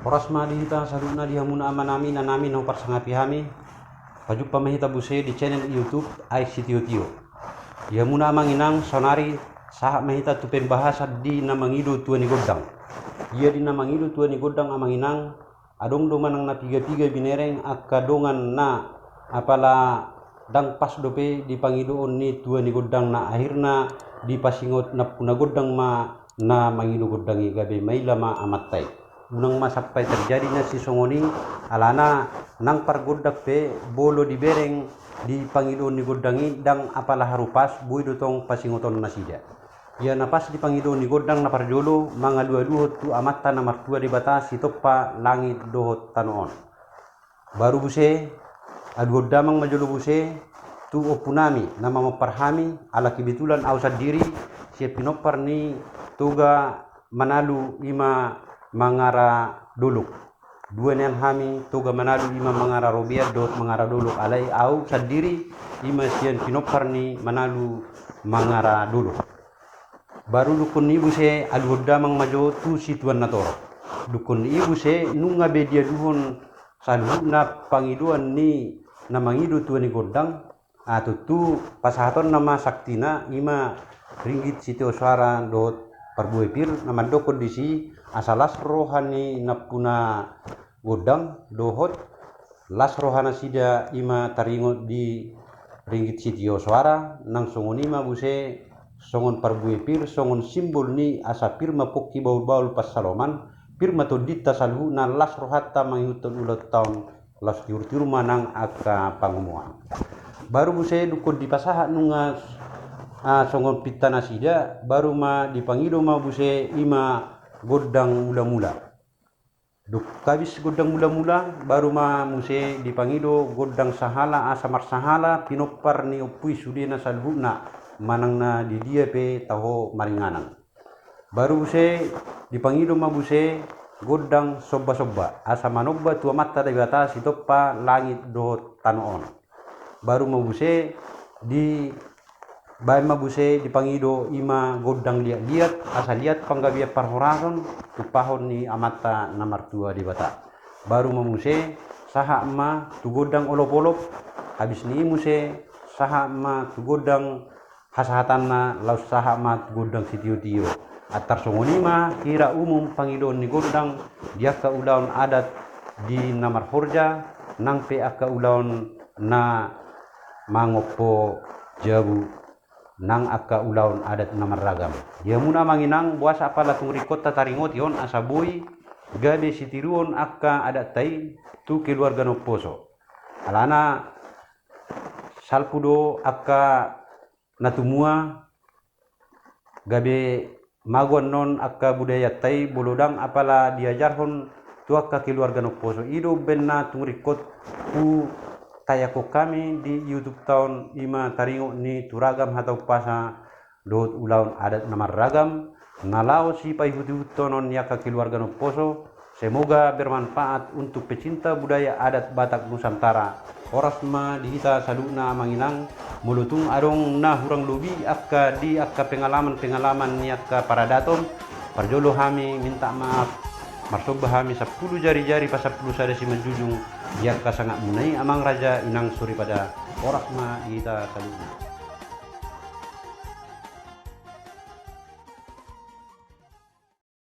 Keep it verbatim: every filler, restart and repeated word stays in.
Horas ma di hita saluhutna, di hamuna amanami, inanami na huparsangapi hami. Pajumpa ma hita muse di channel YouTube Aek Sitiotio. Di hamuna amang inang, saonari sahat ma hita tu pembahasan di na mangido tua ni gondang. Ia di na mangido tua ni gondang, amang inang, adong do manang na piga-piga binereng angka dongan na apala ndang pas dope di pangidoon ni tua ni gondang, na akhirna dipasingot nampuna gondang ma na mangido gondang i, gabe maila ma amanta i. Unang ma sampai terjadi na sisongon i, alana nang pargondang pe molo dibereng di pangidoon ni gondang i, ndang apala haru pas, boi do tong pasingoton nasida. Ia na pas di pangidoon ni gondang, na parjolo mangalualuhon tu Amanta na martua Debata sitompa langit dohot tano on. Baru muse, aluhon damang ma jolo muse tu ompunami na mamompar hami, ala kebetulan ahu sandiri sian pinompar ni Toga Manalu, i ma Mangara Dolok. Dua nian hami, Toga Manalu i ma Mangara Robean dohot Mangara Dolok, alai ahu sandiri i ma sian pinompar ni Manalu, Mangara Dolok. Baru dungkon ni i muse, aluhon damang ma jo tu situan na torop. Dungkon ni i muse, nunga be dialuhon saluhutna pangidoan ni na mangido tua ni gondang, ah, tontu pasahatonna ma saktina, i ma ringgit sitio soara dohot parbue pir, na mandokkon disi asa las roha ni nampuna gondang dohot las roha nasida, i ma taringot di ringgit sitio soara. Nang songon i ma muse songon parbue pir, songon simbol ni asa pir ma pongki bahul-bahul pansalongan, pir ma tondinta saluhutna, las rohanta mangihuthon ulaonta on, laos tiur-tiur ma nang angka pangomoan. Baru muse dungkon dipasahat nunga, ah, songon pinta nasida, baru ma dipangido ma muse i ma gondang mula-mula. Dung habis gondang mula-mula, baru ma muse dipangido gondang sahala asa marsahala pinompar ni ompu i sudena saluhutna, manang na di dia pe taho maringanan. Baru muse dipangido ma muse gondang somba-somba, asa manomba tu Amanta Debata sitompa langit dohot tano on. Baru ma muse dibaen ma muse dipangido i ma gondang liat-liat, asa liat panggabean parhorasan tumpahon ni Amanta na martua Debata. Baru ma muse sahat ma tu gondang olop-olop, habis ni i muse sahat ma tu gondang hasahatanna, laos sahat ma tu gondang sitio-tio. Antar songon i ma hira umum pangidoon ni gondang di angka ulaon adat di na marhorja, nang pe angka ulaon na mangompo jabu, nang angka ulaon adat na marragam. Di hamuna amang inang, boasa apala tung ringkot taringoti on asa boi gabe sitiruon angka adatta i tu keluarga na umposo. Alana salpu do angka na tumua, gabe mago annon angka budayanta i, molo ndang apala diajarhon tu angka keluarga na umposo. I do umbaen na tung ringkot hutayangkon hami di YouTube-ta on, i ma taringot ni tu ragam hata umpasa dohot ulaon adat na marragam na laho sipaihut-ihuthon on di angka keluarga na umposo. Semoga bermanfaat untuk pecinta budaya adat Batak Nusantara. Horas ma di hita saluhutna amang inang, molo tung adong na hurang lobi angka di angka pengalaman-pengalaman ni angka paradaton, parjolo hami minta maaf, marsomba hami sampulu jari-jari pasampulu sada simanjujung di angka sangapmuna i amang raja inang soripada. Horas ma di hita saluhutna.